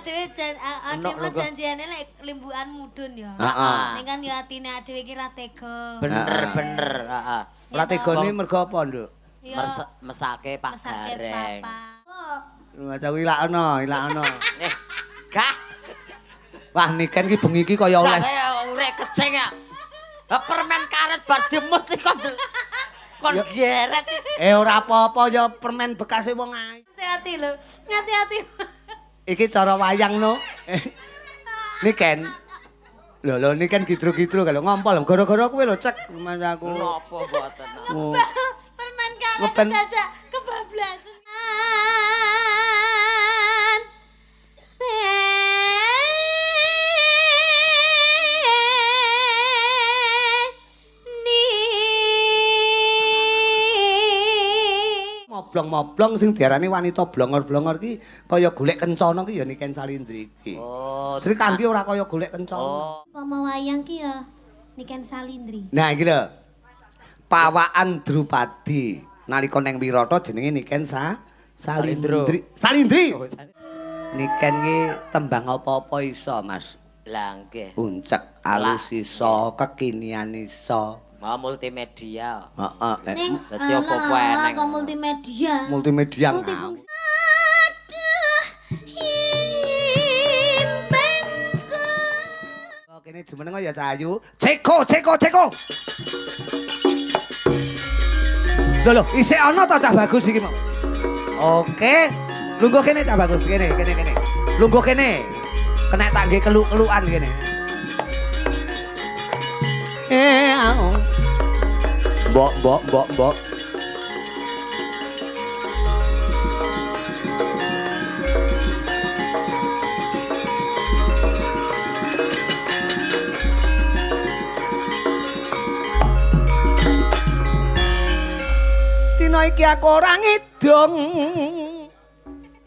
Adewe adewe janjiane lek limbukan mudhun ya. Heeh. Ning kan ya atine adewe iki ra tega. Bener-bener, heeh. Ora tegane mergo apa, Nduk? Mesake Pak Gareng. Maca kuwi ilakno, ilakno. Gah. Wah, Niken ki bengi iki kaya oleh. Urek keceng ya. Permen karet bar dimut iki kon geret. Ora apa-apa ya permen bekase wong ae. Hati-hati lho. Hati-hati. Iki cara wayang no. Niken. Lho lho Niken gidro-gidro kalau ngompol gara-gara kowe lho cek mas aku. Napa mboten. Permen karet dadak kebablasan. Moblong-moblong sing diarani wanita blongor-blongor ki kaya golek kencana ki ya Niken Salindri iki. Oh, Sri Kandi ora kaya golek kencana. Oh. Upama wayang ki ya Niken Salindri. Nah iki lho. Pawaan Drupadi nalika neng Wirata jenenge Niken Salindri. Salindri. Oh, Niken ki tembang apa-apa iso, Mas. Lah nggih. Uncek alus iso, kekinian iso. Mau multimedia. Heeh. Dadi apa-apa eneng. Kok multimedia. Multimedia. Multifungsi. Aduh, impenku. Kene jumeneng ya Cahayu. Ceko, ceko, ceko. Lho lho, isih ana ta cah bagus iki mau. Oke. Lungguh kene cah bagus, kene, kene, kene. Lungguh kene. Kena tak nggih keluk-kelukan kene. Au. Mbok, mbok, mbok, mbok. Dina iki aku ora ngidung.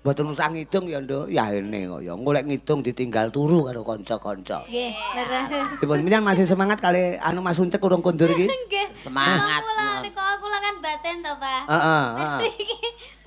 Mboten usah ngidung ya, Nduk. Ya ene kok ya. Engko lek ngidung ditinggal turu karo kanca-kanca. Nggih, leres. Dipun menyang masih semangat kali anu Mas Uncek urung kondur iki. Nggih. Semangat. Aku aku lah kan baten to, Pak. Heeh, heeh.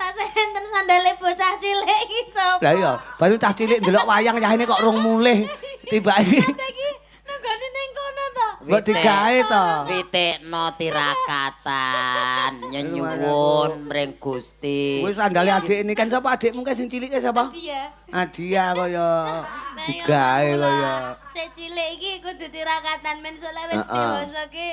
Tak enten sandale bocah cilik iki sapa? Lah iya, baru cah cilik ndelok wayang yahene kok rung mulih. Tibake. Iki nenggone ning kono to. Mbok digawe to. Witekno tirakatan nyenyuwun mring Gusti. Kuwi sandale adik ini kan sapa adikmu kae sing cilike sapa? Adia. Adia kaya digawe kaya. Sik cilik iki kudu tirakatan men sok lek wis dewasa ki.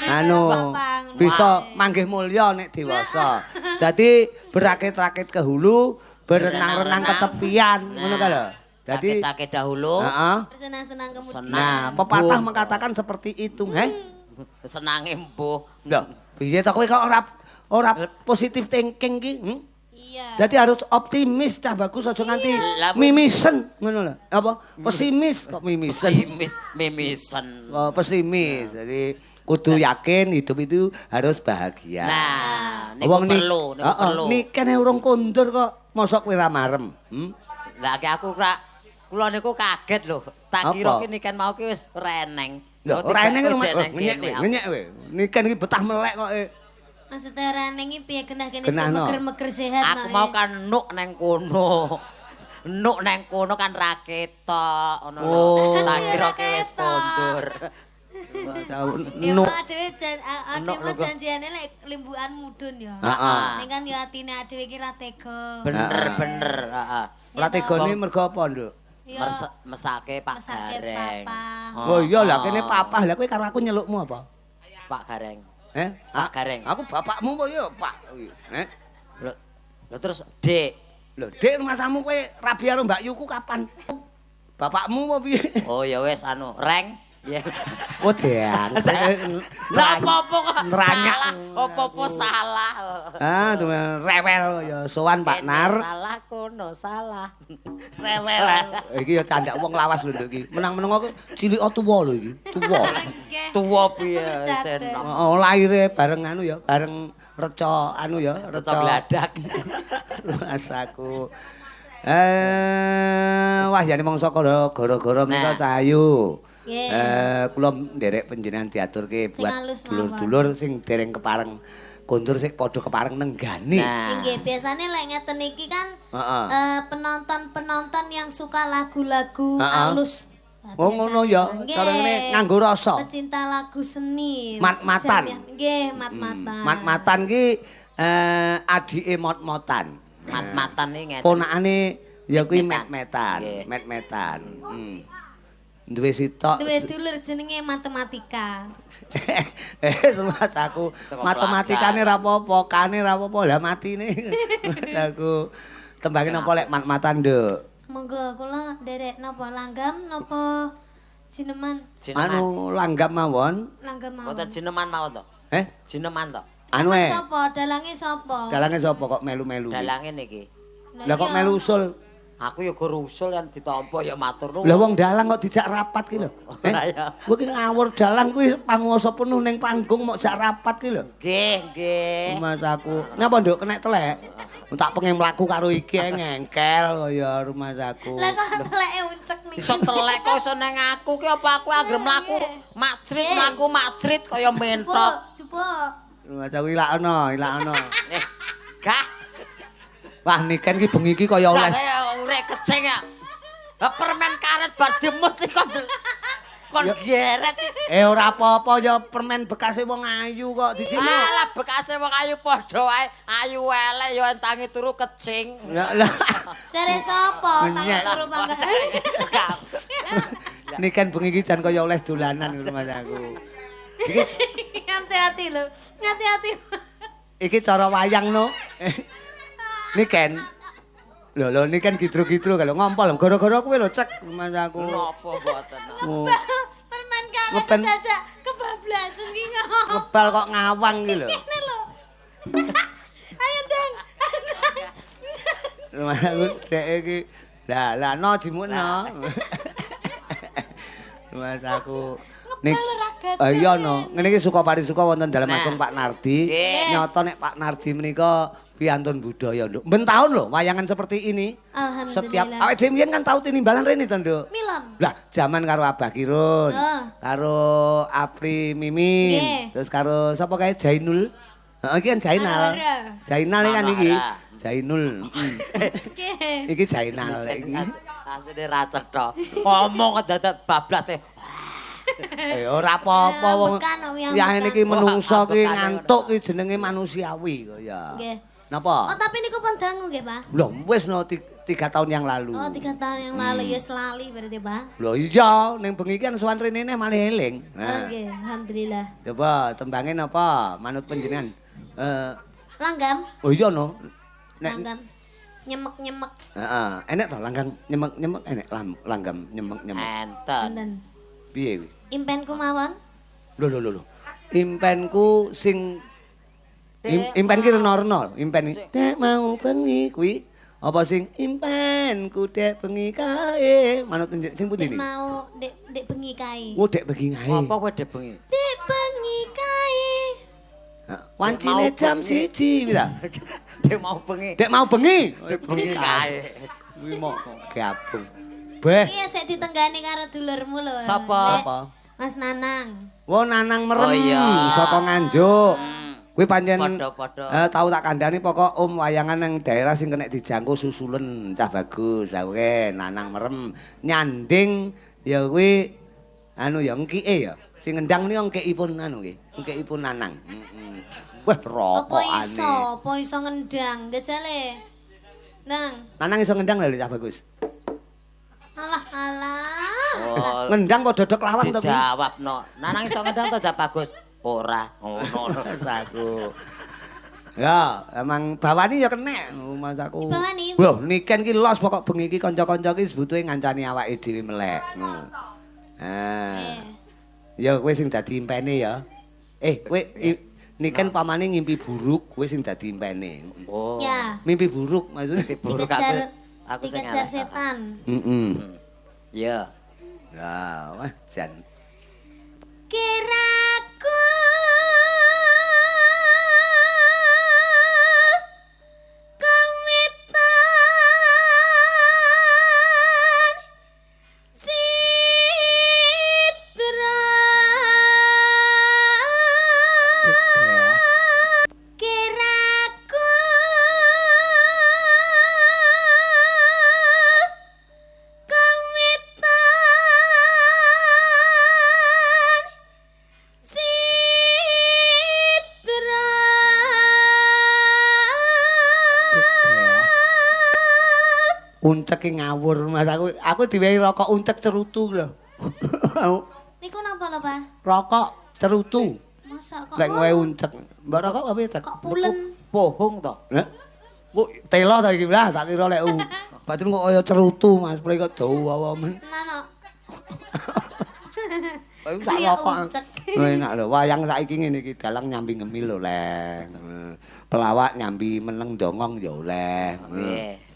Anu bisa manggih mulya nek dewasa. Dadi berakit-rakit ke hulu, berenang-renang ke tepian, ngono ka lho. Jadi sakit-sakit dahulu, heeh. Bersenang-senang kemudian. Nah, pepatah mengatakan seperti itu, heh. Senange mbuh. Lho, piye to kowe kok ora positif thinking ki? Iya. Dadi harus optimis cah bagus aja nganti mimisen ngono lho. Apa? Pesimis kok mimisen. Pesimis, mimisen. Oh, pesimis. Jadi kudu yakin hidup itu harus bahagia. Nah, niku perlu, niku perlu. Niken urung kondur kok, mosok kowe ra marem. Lah aku kula niku kaget lho. Tak kira ki Niken mau ki wis ora eneng. Lho, ora eneng ngenyek kowe, ngenyek kowe. Niken iki betah melek kok. Maksudnya ora eneng iki piye genah kene meger-meger sehat. Aku mau kan nuk neng kono. Nuk neng kono kan ra ketok ngono lho. Tak kira ki wis kondur. Ya adewe adewe janjiane lek limbukan mudhun ya. Ning kan ya atine adewe iki ra tega. Bener-bener, heeh. Ora tegane mergo apa, Nduk? Mesake Pak Gareng. Oh iya lah kene papah. Lah kowe karo aku nyelukmu apa? Pak Gareng. Eh? Pak Gareng. Aku bapakmu apa ya, Pak? Eh? Lho terus Dik. Lho Dik masamu kowe rabi karo Mbak Yuku kapan? Bapakmu apa piye? Oh ya wis anu, Reng. Ya. Oh jan. Lah apa-apa kok salah, apa-apa salah. Ah, rewel ya sowan Pak Nar. Salah kono salah. Rewel. Iki ya candak wong lawas lho nduk iki. Menang-menang aku cilik tuwa lho iki. Tuwa. Tuwa piye jen. Oh, lahire bareng anu ya, bareng reca anu ya, reca gladak. Mas aku. Wah jane mangsa gara-gara menika Cahayu. Kula nderek panjenengan diaturke buat dulur-dulur sing dereng kepareng Kondur sik padha kepareng nenggani. Nggih, biasane lek ngeten iki kan penonton-penonton yang suka lagu-lagu alus. Oh ngono ya, cara ngene nganggo rasa. Pecinta lagu seni. Mat-matan. Nggih, mat-matan. Mat-matan ki adike mot-motan. Mat-matan iki ngeten. Ponakane ya kuwi met-metan, met-metan. Duwe sitok. Duwe dulur jenenge matematika. Terus aku matematikane ra apa-apa, kane ra apa-apa, lah matine. Aku tembange napa lek mat-matan, Nduk? Monggo kula nderek napa langgam napa jineman? Anu langgam mawon. Langgam mawon. Mboten jineman mawon to? Jineman to? Anu e. Sapa? Dalange sapa? Dalange sapa kok melu-melu? Dalange niki. Lah kok melu usul? Aku ya gur usul yang ditampa ya matur nuwun. Lah wong dalang kok dijak rapat ki lho. Kowe ki ngawur dalang kuwi panguwasa penuh ning panggung mok jak rapat ki lho. Nggih, nggih. Mas aku. Napa nduk kenek telek? Tak pengen mlaku karo iki ngengkel kaya rumahku. Lah kok teleke uncek niki. Iso telek kok iso nang aku ki apa aku anggere mlaku macrit mlaku macrit kaya mentok. Jupuk. Rumahku ilakno, ilakno. Gah. Wah niken ki bengi iki kaya oleh urek keceng ya. Lah permen karet bar dimut iki kon geret. Ora apa-apa ya permen bekase wong ayu kok dijino. Alah bekase wong ayu padha wae, ayu elek ya entangi turu kecing. Lah jare sapa tangi turu pangga. Niken bengi iki jan kaya oleh dolanan ngono Mas aku. Iki hati-hati lho, hati-hati. Iki cara wayang no. Niken. Lho lho niken gidro-gidro kalau ngompol gara-gara kowe lho cek Mas aku. Napa mboten. Permen karet dadak kebablasan ki ngomong. Ngebal kok ngawang ki lho. Ngene lho. Ayo ndang. Mas aku dek iki. Lah lah no jimukno. Mas aku nek iya no. Ngene iki suka parisuka wonten dalem agung Pak Nardi. Nyata nek Pak Nardi menika piantun budaya, Nduk. Ben taun lho wayangan seperti ini. Alhamdulillah. Setiap awake dhewe mbiyen kan tau tinimbalan rene to, Nduk. Milam. Lah, jaman karo Abah Kirun, karo Apri Mimin, terus karo sapa kae Jainul. Heeh, iki kan Jainal. Jainal iki kan iki. Jainul. Iki Jainal iki. Asline ra cetha. Ngomong dadak bablas e. Ora apa-apa wong. Ya ngene iki menungso ki ngantuk ki jenenge manusiawi kaya. Nggih. Napa? Oh, tapi niku pun dangu nggih, Pak? Lho, wis no 3 tahun yang lalu. Oh, 3 tahun yang lalu ya selali berarti, Pak. Lho iya, ning bengi iki kan sowan rene malah eling. Nah. Nggih, alhamdulillah. Coba tembange napa? Manut panjenengan. Langgam. Oh iya no. Nek langgam. Nyemek-nyemek. Heeh, enek to langgam nyemek-nyemek enek langgam nyemek-nyemek. Enten. Piye kuwi? Impenku mawon. Lho lho lho. Impenku sing impen ki rena-rena, impen dek mau bengi kuwi apa sing impenku dek bengi kae manut sing pundi niki? Mau dek dek bengi kae. Oh dek bengi kae. Apa kowe dek bengi? Dek bengi kae. Wancine jam 1 kuwi ta? Dek mau bengi. Dek mau bengi. Dek bengi kae. Kuwi mok gabung. Beh. Iya sik ditenggani karo dulurmu lho. Sapa? Mas Nanang. Wo Nanang merem saka Nganjuk. Kuwi pancen tau tak kandhani pokok om wayangan nang daerah sing kena dijangkau susulen cah bagus. Oke, Nanang merem nyanding ya kuwi anu ya engkike ya. Sing ngendang niku engkikipun anu nggih, engkikipun Nanang. Heeh. Wah, rokokane. Apa iso? Apa iso ngendang? Jajale. Nang. Nanang iso ngendang lho cah bagus. Alah alah. Oh, ngendang kok dodok lawang to kuwi? Dijawabno. Nanang iso ngendang to cah bagus? Ora ngono aku. Ya, emang bawani ya kenek Mas aku. Bawani. Lho, niken ki los pokok bengi iki kanca-kanca ki sebutuhe ngancani awake dhewe melek. Nah. Ya kowe sing dadi impene ya. Kowe niken pamane ngimpi buruk, kowe sing dadi impene. Oh. Ya. Mimpi buruk maksudnya buruk aku sing dikejar setan. Heeh. Ya. Ya, wah jan. Kiraku kawitan citra. uncek ki ngawur Mas aku. Aku diwehi rokok uncek cerutu lho. Niku napa lho, Pak? Rokok cerutu. Masa kok. Lek ngowe uncek. Mbak rokok apa ya? Kok pulen? Bohong to. Hah? Bu, telo ta iki lah tak kira lek batun kok kaya cerutu Mas, pre kok dawa men. Nah, no. Kaya sak rokok. Enak lho, wayang saiki ngene iki dalang nyambi ngemil lho, Leng. Pelawak nyambi meneng dongong ya oleh. Nggih.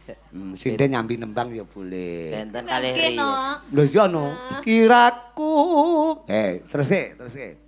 Sinden nyambi nembang ya boleh. Benten kalih ri. Lho iya no. Kiraku. Terus e, terus e.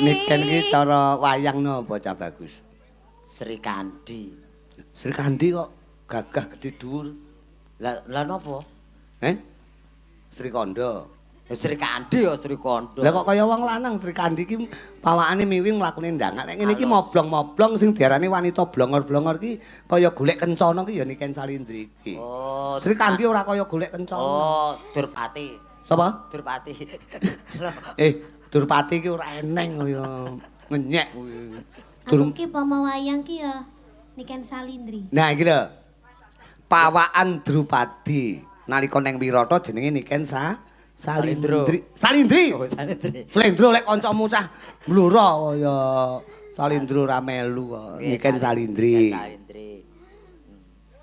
Niken iki cara wayang napa cah bagus? Sri Kandi. Sri Kandi kok gagah gedhe dhuwur. Lah lah napa? Eh? Sri Kandha. Sri Kandi ya Sri Kandha. Lah kok kaya wong lanang Sri Kandi iki pawakane miwing mlakune ndangak. Nek ngene iki moblong-moblong sing diarani wanita blongor-blongor iki kaya golek kencana iki ya Niken Salindri iki. Oh, Sri Kandi ora kaya golek kencana. Oh, Durpati. Sapa? Durpati. Durpati iki ora eneng kaya ngenyek kuwi. Aku ki pomo wayang ki ya Niken Salindri. Nah iki lho. Pawakan Drupadi nalika neng Wirata jenenge Niken Salindri. Salindri. Oh, Salindri. Slendro lek kancamu cah mblura kaya Salindro ra melu kok. Niken Salindri. Niken Salindri.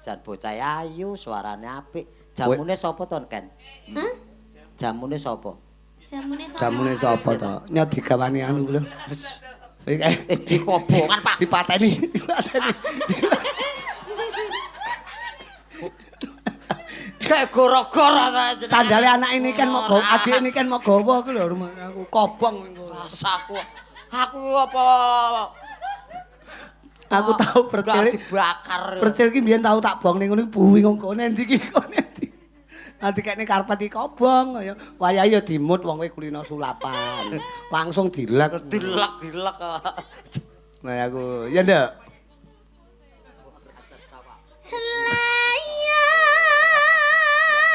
Jan bocah ayu, suarane apik. Jamune sapa to, Ken? Hah? Jamune sapa? Jamune sapa? Jamune sapa to? Nyot digawani anu lho. Iki kobongan, Pak. Dipateni, dipateni. Kayak goro-goro ta jenenge. Sandale anak ini kan mau gawa, adik ini kan mau gawa ku lho rumah aku kobong engko. Rasaku. Aku apa Aku tau percil dibakar. Percil ki mbiyen tau tak bong ning ngono buwi kok endi iki kok endi. Nanti kene karpet iki kobong kaya wayahe ya dimut wong kowe kulino sulapan. Langsung dilek. Dilek-dilek. Nah aku, ya ndak.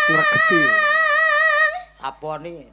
Ngregeti. Sapone.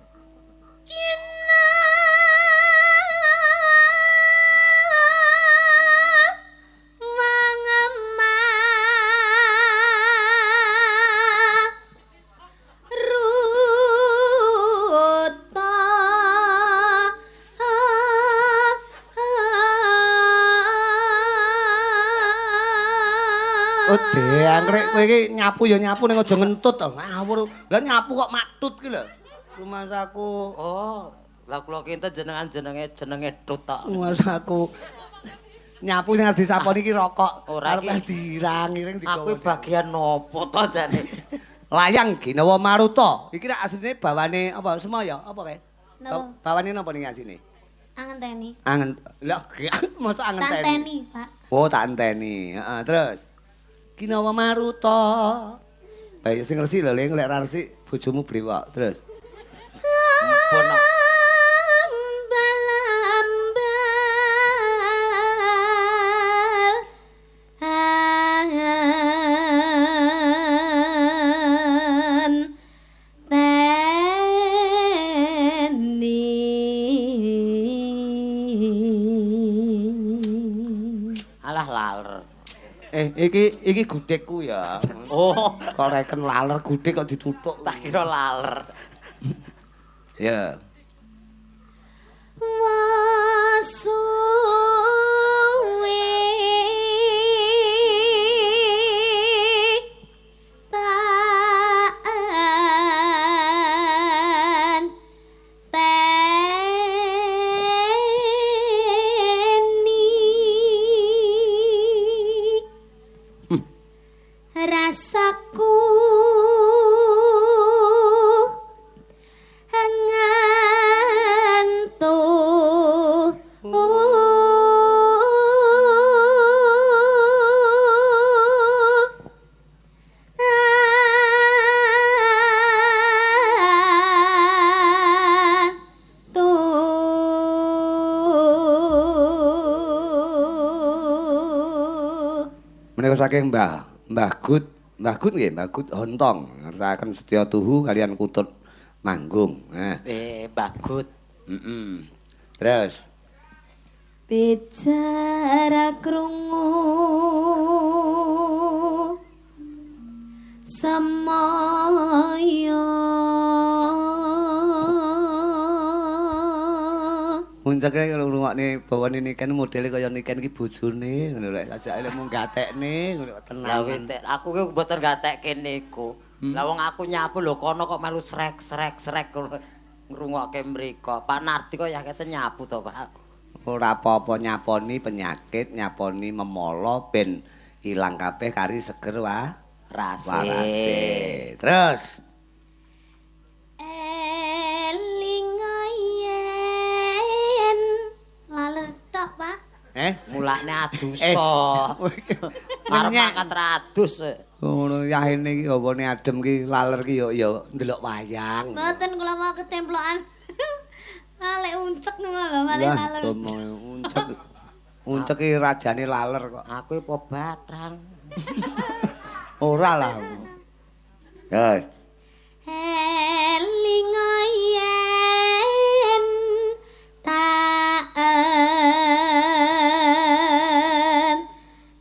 Oh, dengkrek kowe iki nyapu ya nyapu ning aja ngentut to. Ngawur. Lah nyapu kok maktut ki lho. Rumasaku. Oh, lah kula kinten jenengan jenenge tut tok. Rumasaku. Nyapu sing arep disaponi iki rokok. Ora arep dirang-iring digawa. Aku bagian nopo to jane? Layang Ginawa Maruta. Iki rak asline bawane apa Semaya? Apa kae? Napa? Bawane napa ning asline? Angenteni. Angen. Lah, mosok angenteni. Tanteni, Pak. Oh, tanteni. Heeh, terus. Ginawa Maruta. Baik sing resik lho, lek ra resik bojomu brewok. Terus. Ampun. Alah laler. Iki gudegku ya. Oh, kok reken laler gudeg kok dituthuk. Tak kira laler. Ya. Wasuwe taan teni rasaku ngantuk. menika saking Mbah Mbah Gut, Mbah Gut nggih, Mbah Gut Hontong. Ngersakaken setya tuhu kalian kutut manggung. Nah, Mbah Gut. Heeh. Terus bicara krungu semaya. Unceke ngrungokne bawane Niken modele kaya Niken iki bojone ngono lek sajake lek mung gatekne ngono tenang. Lah witek aku ki mboten gatekke niku. Lah wong aku nyapu lho kono kok melu srek srek srek ngrungokke mriko. Pak Nardi kok ya kete nyapu to, Pak. Ora apa-apa nyaponi penyakit, nyaponi memolo ben ilang kabeh kari seger wa rase. Warase. Terus eling yen laler tok, Pak. Mulane adusa. Arep mangkat ra adus. Ngono yahene iki hawane adem ki laler ki yo yo ndelok wayang. Mboten kula mau ketemplokan. Lek uncek ngono lho, malah laler. Uncek. Uncek ki rajane laler kok. Aku apa bathang. Ora lah. Ya. Eling yen tak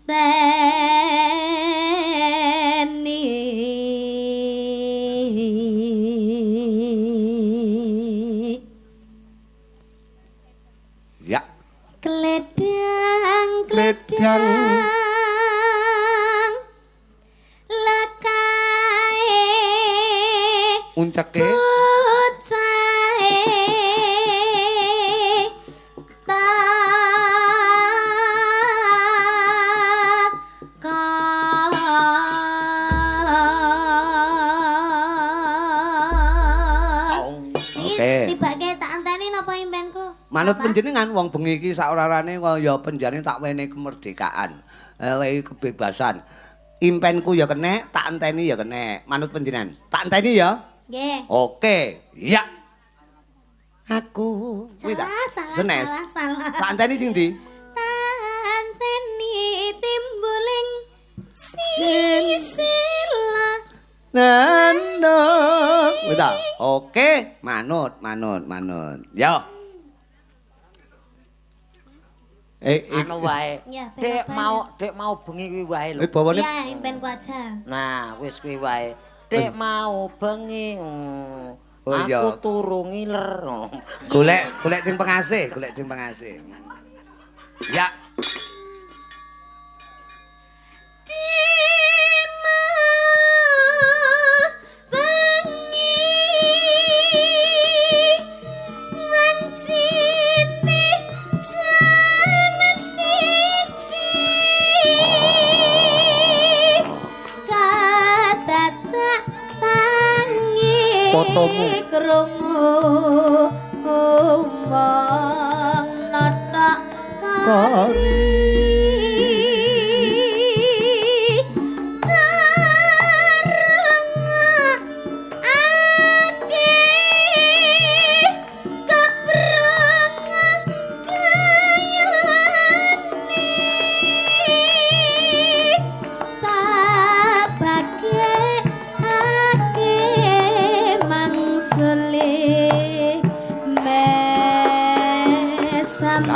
enteni. Ya. Kledang kledang lakae unceke bocahe takon. Oke. Tibake tak enteni napa impenku? Manut panjenengan wong bengi iki saorarane kaya penjane tak wenehi kemerdekaan, wenehi kebebasan. Impenku ya kenek, tak enteni ya kenek. Manut panjenengan. Tak enteni ya? Nggih. Oke, iya. Aku kuwi ta? Salah, salah, salah. Tak enteni sing ndi? Tak enteni timbuling sisila. Nano. Kuwi ta? Oke, manut, manut, manut. Yo. Anu wae. Dek mau bengi kuwi wae lho. Bawane. Ya, impenku aja. Nah, wis kuwi wae. Dek mau bengi. Aku turu ngiler. Golek, golek sing pengasih, golek sing pengasih. Ya. Fotomu krungu wong notok kari tarengake kepreng kayane tabake mesam.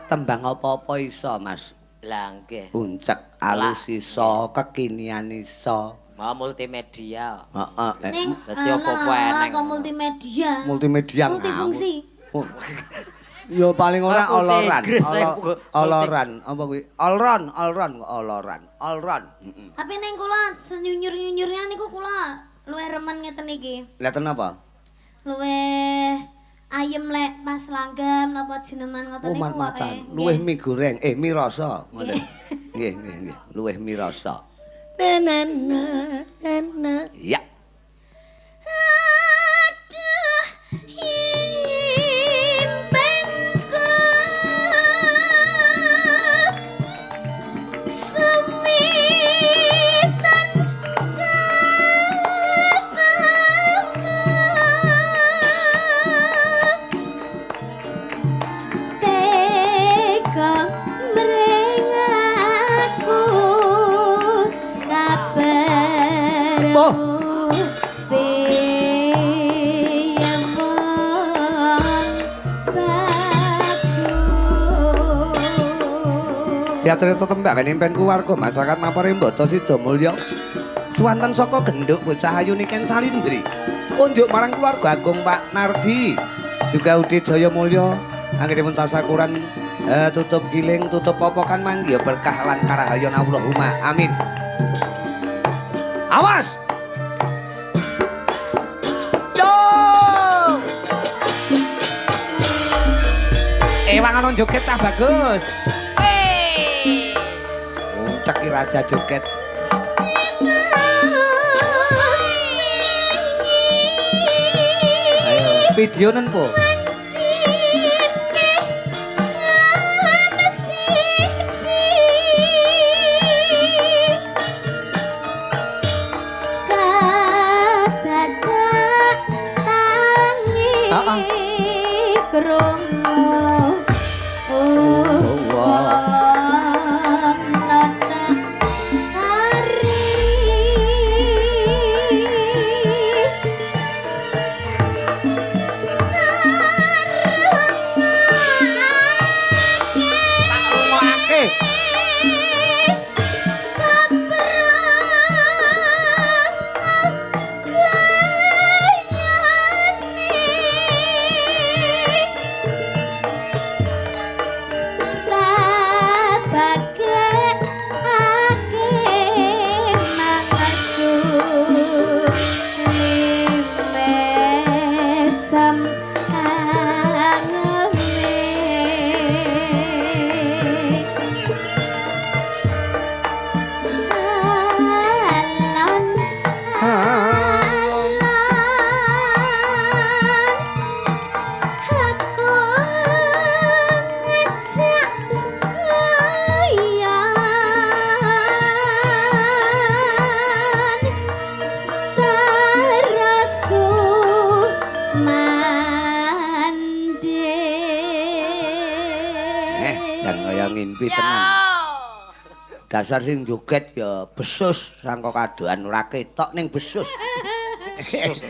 Tembang apa-apa iso, Mas. Lah nggih. Uncek alus iso, kekinian iso. Mau multimedia. Heeh. Ning Dadi apa-apa eneng. Kok multimedia. Multimedia. Multifungsi. Ya paling ora oloran. Oloran apa kuwi? Olron, olron kok oloran. Olron. Heeh. Tapi ning kula senyunyur-nyunyurnya niku kula luwih remen ngeten iki. Lha napa? Luwih ayem lek pas langgam napa jineman ngoten niku. Mat-matan. Luwih mie goreng, mie rasa ngoten. Nggih, nggih, nggih. Luwih mie rasa. Na na na na. Ya. Aduh, impenku sumitan ketemu teka mrengaku kabar. Oh. Teater tetembak impenku warga masyarakat Mapore Mbata Sidamulya. Swanten saka genduk bocah ayu Niken Salindri. Unjuk marang keluarga agung Pak Nardi. Juga Udi Jaya Mulya. Anggenipun tasakuran tutup giling, tutup popokan manggi berkah lan karahayon Allahumma amin. Awas. Yo. Ewang ana joget cah bagus. Ceki raja joget. Ayo, video nen po. Dasar sing joget ya besus sangka kadohan ora ketok ning besus. Besus.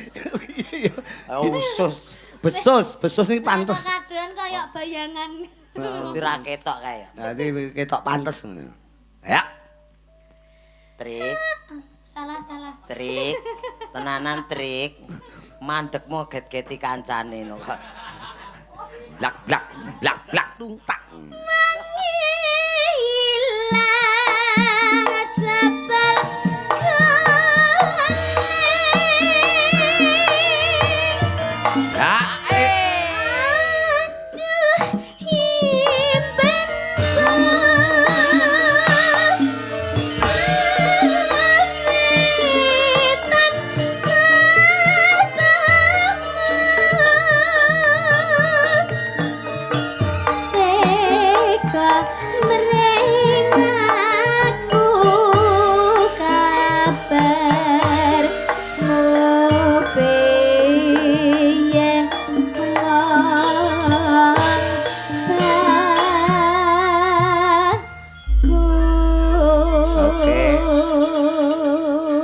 Usus. Besus, besus ning pantes. Kadohan kaya bayangan. Dadi ora ketok kae. Dadi ketok pantes ngono. Ya. Trik. Salah, salah. Trik. Tenanan trik. Mandekmu get-geti kancane no kok. Blak blak blak blak tungtak.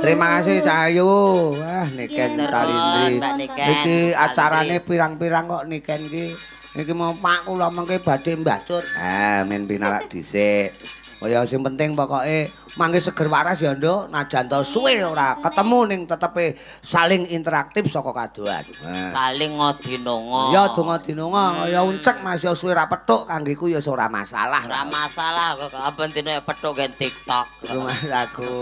Terima kasih Cahayu. Wah, Niken Salindri. Iki acarane pirang-pirang kok Niken iki. Iki mau Pak kula mengke badhe mbacut. Ah, men pinarak dhisik. Kaya sing penting pokoke mangke seger waras ya, Nduk. Najan to suwe ora ketemu ning tetepe saling interaktif saka kadohan. Saling ngodinonga. Ya donga dinonga kaya uncek Mas ya suwe ra petuk kanggeku ya ora masalah. Ora masalah kok aben dina petuk gen TikTok. Iku Mas aku.